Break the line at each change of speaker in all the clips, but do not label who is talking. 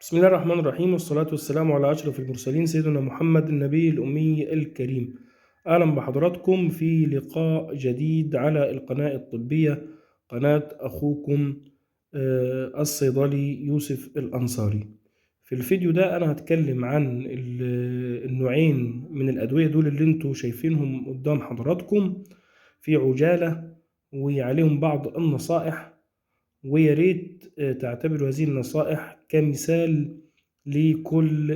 بسم الله الرحمن الرحيم، والصلاة والسلام على أشرف المرسلين سيدنا محمد النبي الأمي الكريم. أهلا بحضراتكم في لقاء جديد على القناة الطبية، قناة أخوكم الصيدلي يوسف الأنصاري. في الفيديو ده أنا هتكلم عن النوعين من الأدوية دول اللي انتوا شايفينهم قدام حضراتكم في عجالة، وعليهم بعض النصائح، ويا ريت تعتبروا هذه النصائح كمثال لكل،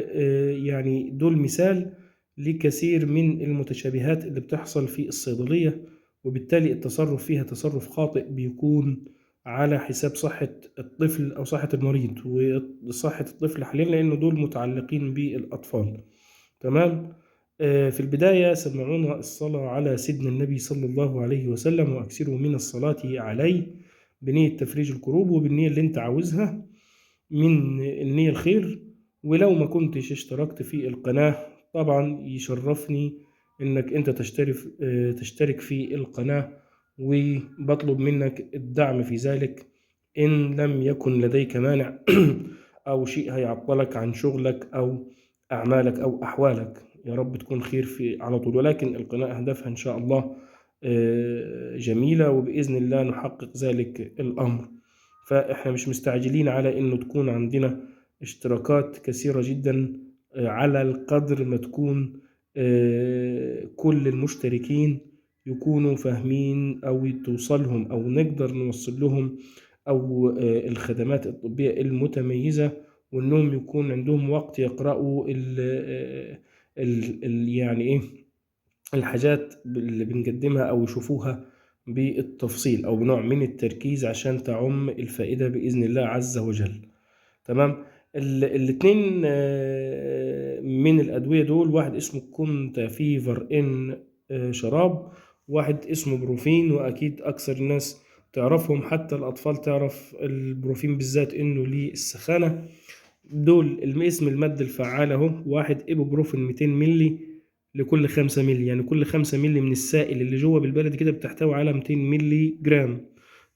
يعني دول مثال لكثير من المتشابهات اللي بتحصل في الصيدلية، وبالتالي التصرف فيها تصرف خاطئ بيكون على حساب صحة الطفل أو صحة المريض وصحة الطفل حاليا، لأنه دول متعلقين بالأطفال. تمام. في البداية سمعونا الصلاة على سيدنا النبي صلى الله عليه وسلم، وأكثروا من الصلاة عليه بنية تفريج الكروب وبالنية اللي انت عاوزها من النية الخير. ولو ما كنتش اشتركت في القناة طبعا يشرفني انك انت تشترك في القناة، وبطلب منك الدعم في ذلك ان لم يكن لديك مانع او شيء هيعطلك عن شغلك او اعمالك او احوالك. يا رب تكون خير في على طول. ولكن القناة اهدافها ان شاء الله جميلة، وبإذن الله نحقق ذلك الأمر. فإحنا مش مستعجلين على إنه تكون عندنا اشتراكات كثيرة جدا، على القدر ما تكون كل المشتركين يكونوا فاهمين أو توصلهم أو نقدر نوصل لهم أو الخدمات الطبية المتميزة، وإنهم يكون عندهم وقت يقرأوا الحاجات اللي بنقدمها أو يشوفوها بالتفصيل أو بنوع من التركيز عشان تعم الفائدة بإذن الله عز وجل. تمام. الاتنين من الأدوية دول، واحد اسمه كونتافيفر إن شراب، واحد اسمه بروفين، وأكيد أكثر الناس تعرفهم، حتى الأطفال تعرف البروفين بالذات إنه للسخانة. دول اسم المادة الفعالة أهو، واحد إيبوبروفين 200 ملي لكل 5 ملي، يعني كل 5 ملي من السائل اللي جوه بالبلد كده بتحتوي على 200 ملي جرام،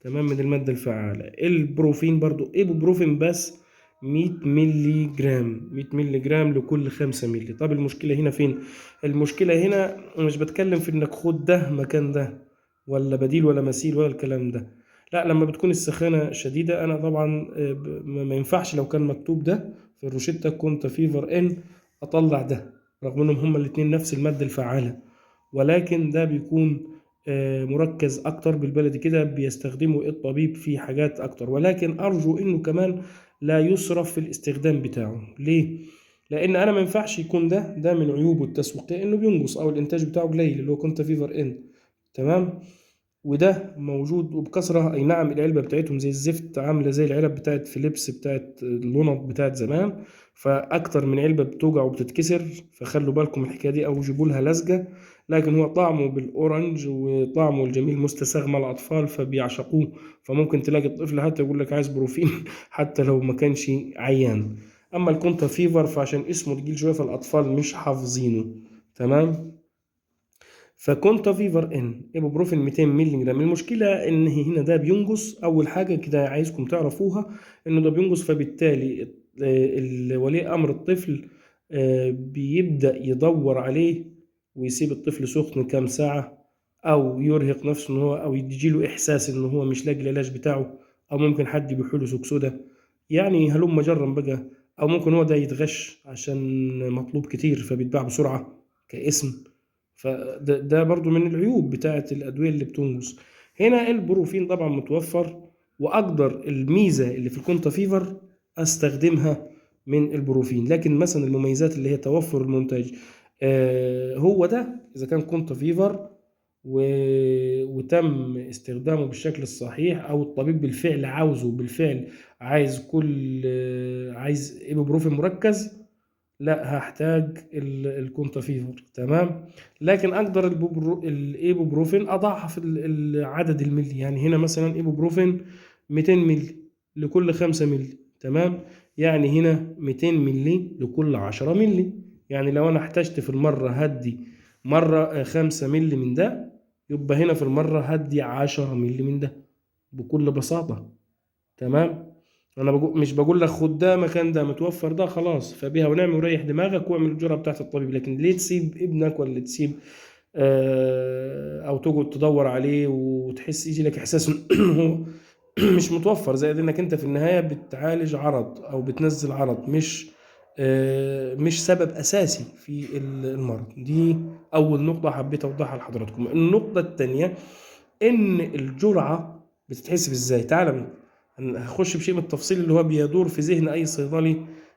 تمام، من المادة الفعالة. البروفين برضو إيبوبروفين بس 100 ملي جرام، 100 ملي جرام لكل 5 ملي. طب المشكلة هنا فين؟ المشكلة هنا مش بتكلم في إنك خد ده مكان ده ولا بديل ولا مثيل ولا الكلام ده، لا، لما بتكون السخانة شديدة، أنا طبعا، ما ينفعش لو كان مكتوب ده في الروشتة كونتافيفر إن أطلع ده، رغم انهم هما الاتنين نفس المادة الفعالة، ولكن ده بيكون مركز اكتر بالبلدي كده، بيستخدمه الطبيب في حاجات اكتر. ولكن ارجو انه كمان لا يصرف في الاستخدام بتاعه. ليه؟ لان انا ما ينفعش يكون ده من عيوبه التسويقية انه بينقص او الانتاج بتاعه قليل، اللي هو كونتافيفر ان، تمام، وده موجود وبكثرة. اي نعم العلبة بتاعتهم زي الزفت، عاملة زي العلب بتاعت فيليبس بتاعت اللونط بتاعت زمان، فأكتر من علبة بتوجع وبتتكسر، فخلوا بالكم الحكاية دي أو جيبوا لها لزجة. لكن هو طعمه بالأورنج وطعمه الجميل مستساغ مع الأطفال فبيعشقوه، فممكن تلاقي الطفل حتى يقول لك عايز بروفين حتى لو ما كانش عيان. أما الكونتافيفر فعشان اسمه تقيل شوية فالأطفال مش حافظينه، تمام. فكونتافيفر ان ايبوبروفين 200 مللي جرام. المشكله ان هنا ده بينقص، اول حاجه كده عايزكم تعرفوها انه ده بينقص، فبالتالي ولي امر الطفل بيبدا يدور عليه ويسيب الطفل سخن كام ساعه، او يرهق نفسه ان هو، او يجيله احساس ان هو مش لاقي العلاج بتاعه، او ممكن حد يبيحوله سكسوده، يعني هلم جرا بقى، او ممكن هو ده يتغش عشان مطلوب كتير فبيتباع بسرعه كاسم. فده برضو من العيوب بتاعة الأدوية اللي بتنقص. هنا البروفين طبعا متوفر، وأقدر الميزة اللي في الكونتافيفر أستخدمها من البروفين. لكن مثلا المميزات اللي هي توفر المنتج، هو ده إذا كان كونتافيفر وتم استخدامه بالشكل الصحيح، أو الطبيب بالفعل عاوزه، بالفعل عايز إيبوبروفين مركز، لا هحتاج الكونتافيفر، تمام. لكن اقدر الايبوبروفين اضعف العدد الملي، يعني هنا مثلا ايبوبروفين 200 ملي لكل 5 ملي، تمام، يعني هنا 200 ملي لكل 10 ملي. يعني لو انا احتجت في المره هدي مره 5 ملي من ده، يبقى هنا في المره هدي 10 ملي من ده بكل بساطه، تمام. انا بقول مش بقول لك خد ده مكان ده، متوفر ده خلاص فبيها ونعمل وريح دماغك واعمل الجرعة بتاعت الطبيب. لكن ليه تسيب ابنك ولا تسيب او تقعد تدور عليه وتحس يجي لك احساس إن هو مش متوفر؟ زائد انك انت في النهاية بتعالج عرض او بتنزل عرض، مش سبب اساسي في المرض. دي اول نقطة حبيت اوضحها لحضراتكم. النقطة الثانية ان الجرعة بتتحسب ازاي. تعالى هخش بشيء من التفصيل اللي هو بيدور في ذهن اي صيدلي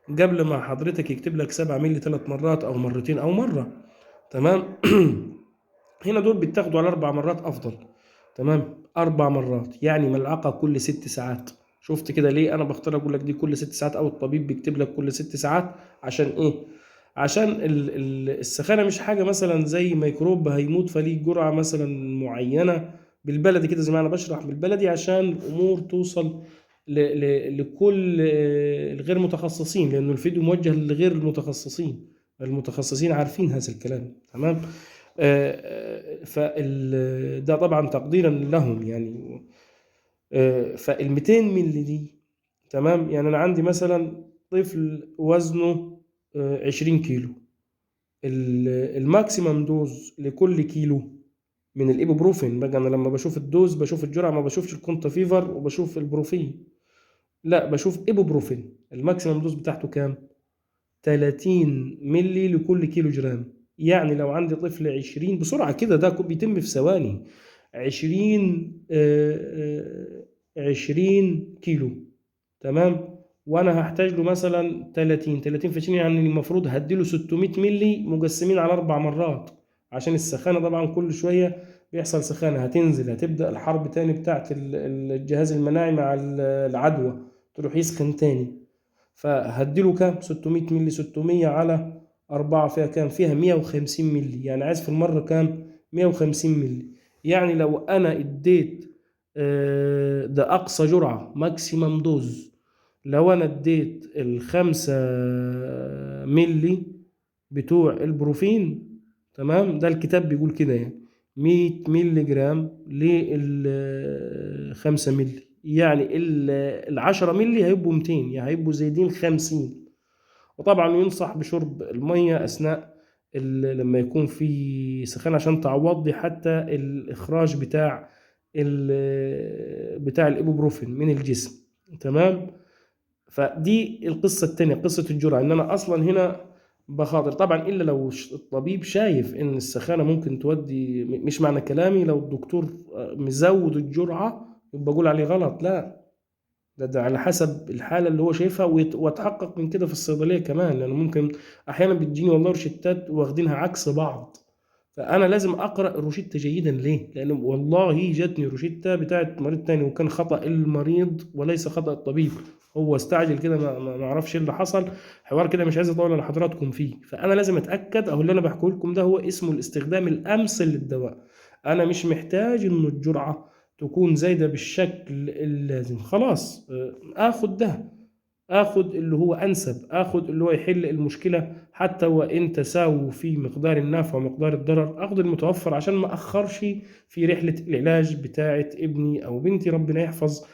قبل ما حضرتك يكتب لك 7 مللي 3 مرات او مرتين او مرة. تمام. هنا دول بيتاخدوا على 4 مرات افضل. تمام، 4 مرات يعني ملعقة كل 6 ساعات. شفت كده ليه انا بختار اقول لك دي كل 6 ساعات، او الطبيب بيكتب لك كل 6 ساعات؟ عشان ايه؟ عشان السخانه مش حاجة مثلا زي ميكروب هيموت فليه جرعة مثلا معينة. بالبلدي كده زي ما انا بشرح بالبلدي عشان الامور توصل لكل الغير متخصصين، لانه الفيديو موجه لغير المتخصصين، المتخصصين عارفين هذا الكلام. تمام. ده طبعا تقديرا لهم يعني. فال 200 مللي دي، تمام، يعني انا عندي مثلا طفل وزنه 20 كيلو، ال maximum dose لكل كيلو من الايبوبروفين، بقى انا لما بشوف ال dose بشوف الجرعة، ما بشوفش الكونتافيفر وبشوف البروفين، لا بشوف ايبوبروفين. ال maximum dose بتاعته كام؟ 30 ملي لكل كيلو جرام. يعني لو عندي طفل 20 بسرعة كده، ده بيتم في ثواني، 20 كيلو، تمام، وانا هحتاج له مثلا 30 في 20، يعني المفروض هديله 600 ملي مقسمين على 4 مرات، عشان السخانه طبعا كل شوية بيحصل سخانه، هتنزل هتبدا الحرب تاني بتاعت الجهاز المناعي مع العدوى، تروح يسخن تاني. فهديله كام؟ 600 ملي، 600 على 4 فيها كام؟ فيها 150 ملي، يعني عايز في المرة كام؟ 150 ملي. يعني لو أنا اديت، ده أقصى جرعة maximum dose، لو أنا اديت ال5 ملي بتوع البروفين، تمام، ده الكتاب بيقول كده، يعني 100 ملي جرام لل5 ملي، يعني ال10 ملي هيبقوا 200، يعني هيبقوا زايدين 50. وطبعا ينصح بشرب المية أثناء لما يكون في سخانة عشان تعوض لي حتى الإخراج بتاع الإيبوبروفين من الجسم. تمام. فدي القصة التانية، قصة الجرعة، إن أنا أصلا هنا بخاطر طبعا، إلا لو الطبيب شايف إن السخانة ممكن تودي، مش معنى كلامي لو الدكتور مزود الجرعة يبقى بقول عليه غلط، لا، ده على حسب الحالة اللي هو شايفها، واتحقق من كده في الصيدلية كمان، لأنه ممكن أحيانا بتجيني والله روشتات واخدينها عكس بعض، فأنا لازم أقرأ الروشتة جيدا. ليه؟ لأنه والله جاتني روشتة بتاعت مريض تاني وكان خطأ المريض وليس خطأ الطبيب، هو استعجل كده، ما اعرفش ايه اللي حصل، حوار كده مش عايز اطول على حضراتكم فيه. فأنا لازم أتأكد، أهو اللي أنا بحكيه لكم ده هو اسمه الاستخدام الأمثل للدواء، أنا مش محتاج إنه الجرعة تكون زايدة بالشكل اللازم، خلاص، آخد ده، آخد اللي هو أنسب، آخد اللي هو يحل المشكلة حتى وإن تساووا في مقدار النفع ومقدار الضرر، آخد المتوفر عشان ما أخرش في رحلة العلاج بتاعة ابني أو بنتي. ربنا يحفظ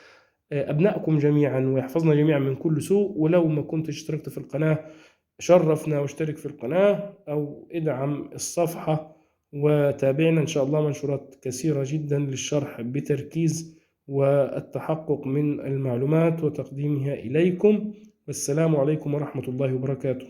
أبنائكم جميعا ويحفظنا جميعا من كل سوء. ولو ما كنت اشتركت في القناة شرفنا واشترك في القناة أو ادعم الصفحة وتابعنا إن شاء الله منشورات كثيرة جدا للشرح بتركيز والتحقق من المعلومات وتقديمها إليكم. والسلام عليكم ورحمة الله وبركاته.